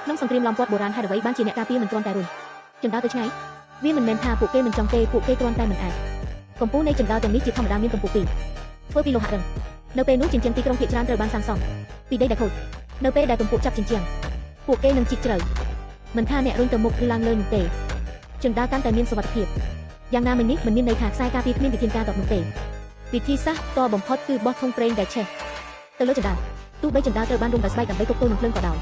ក្នុងសង្គ្រាមឡោមព័ទ្ធបុរាណហេតុអ្វីបានជាអ្នកការពារមិនគ្រាន់តែរុញជណ្ដើរទៅឆ្ងាយវាមិនមែនថាពួកគេមិនចង់ទេពួកគេគ្រាន់តែមិនអាចកំពូលនៃជណ្ដើរទាំងនេះជាធម្មតាមានកម្ពស់ពីរធ្វើពីលោហៈរឹងនៅពេលនោះជញ្ជាំងទីក្រុងភាគច្រើនត្រូវបានសាងសង់ពីដីដែលខូចនៅពេលដែលទំពក់ចាប់ជញ្ជាំងពួកគេនឹងជីកជ្រៅមិនថាអ្នករុញទៅមុខឬឡើងលើនោះទេជណ្ដើរកាន់តែមានសុវត្ថិភាពយ៉ាងណាមិញនេះមិនមានន័យថាខ្សែការពារគ្មានវិធានការតបនោះទេវិធីសាស្ត្រតបំផុតគឺបោះធុងប្រេងដែលឆេះទៅលើជណ្ដើរទោះបីជណ្ដើរត្រូវបានរុំដោយស្បែកដើម្បីទប់ទល់នឹងភ្លើងក៏ដោយ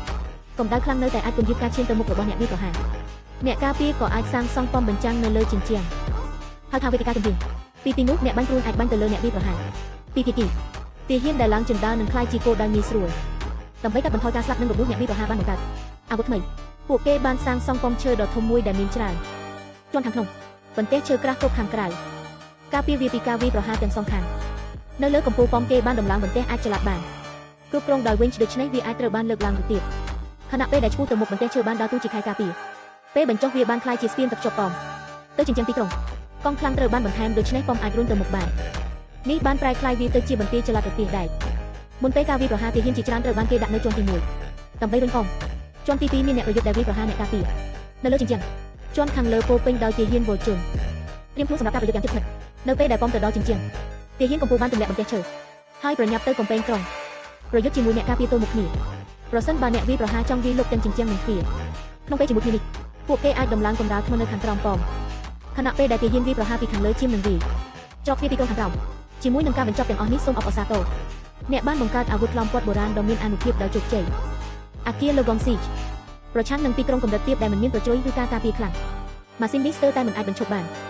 កម្ដៅខ្លាំងនៅតែអាចពន្យឺតការឈានទៅមុខរបស់អ្នកវាយប្រហារអ្នកការពារក៏អាចសាងសង់ប៉មបញ្ចាំងនៅលើជញ្ជាំងហៅថាវេទិកាចំហៀងពីទីនោះអ្នកបាញ់ព្រួញអាចបាញ់ទៅលើអ្នកវាយប្រហារពីទីទីទាហានដែលឡើងជណ្ដើរនឹងក្លាយជាគោលដៅងាយស្រួលដើម្បីកាត់បន្ថយការស្លាប់និងរបួសអ្នកវាយប្រហារបានបង្កើតអាវុធថ្មីពួកគេបានសាងសង់ប៉មឈើដ៏ធំមួយដែលមានច្រើនជាន់ខាងក្នុងបន្ទះឈើក្រាស់គ្រប់ខាងក្រៅការពារវាពីការវាយប្រហារទាំងសងខាងនៅលើកំពូលប៉មគេបានដំឡើងបន្ទះអាចចល័តបានគ្រប់គ្រងដោយវិញដូច្នេះវាអាចត្រូវបានលើកឡើងទៅទៀតខណៈពេលដែលឈ្មោះទៅមុខបន្ទះឈើបានដើរតួជាខែលការពារពេលបញ្ចុះវាបានក្លាយជាស្ពានទឹកជាប់ប៉មទៅជញ្ជាំងទីក្រុងកង់ខ្លាំងត្រូវបានបន្ថែមដូច្នេះប៉មអាចរុញទៅមុខបាននេះបានប្រែក្លាយវាទៅជាបន្ទាយចល័តរទេះដែកមុនពេលការវាយប្រហារទាហានជាច្រើនត្រូវបានគេដាក់នៅជាន់ទី1ដើម្បីរុញប៉មជាន់ទី2មានអ្នកប្រយុទ្ធដែលវាយប្រហារអ្នកការពារនៅលើជញ្ជាំងជាន់ខាងលើពោពេញដោយទាហានវល់ជនត្រៀមខ្លួនសម្រាប់ការប្រយុទ្ធយ៉ាងជិតស្និទ្ធនៅពេលដែលប៉មទៅដល់ជញ្ជាំងទាហានកំពូលបានទម្លាក់បន្ទះឈើហើយប្រញាប់ទៅកំពែងក្រុងប្រយុទ្ធជាមួយអ្នកការពារទល់មុខគ្នាប្រសិនបើអ្នកវាយប្រហារចង់វាយលុកទាំងជញ្ជាំងនិងទ្វារក្នុងពេលជាមួយគ្នានេះពួកគេអាចដំឡើងកម្រាលថ្មនៅខាងក្រោមប៉មខណៈពេលដែលទាហានវាយប្រហារពីខាងលើជាមនឹងវាយច្រកទ្វារទីក្រុងខាងក្រោមជាមួយនឹងការបញ្ចប់ទាំងអស់នេះសូមអបអរសាទរអ្នកបានបង្កើតអាវុធឡោមព័ទ្ធបុរាណដ៏មានអានុភាពដោយជោគជ័យអាគារ Le Gong ប្រឆាំងនឹងទីក្រុងកម្រិតទាបដែលមិនមានប្រជ្រុយឬការការពារខ្លាំងម៉ាស៊ីននេះស្ទើរតែមិនអាចបញ្ឈប់បាន។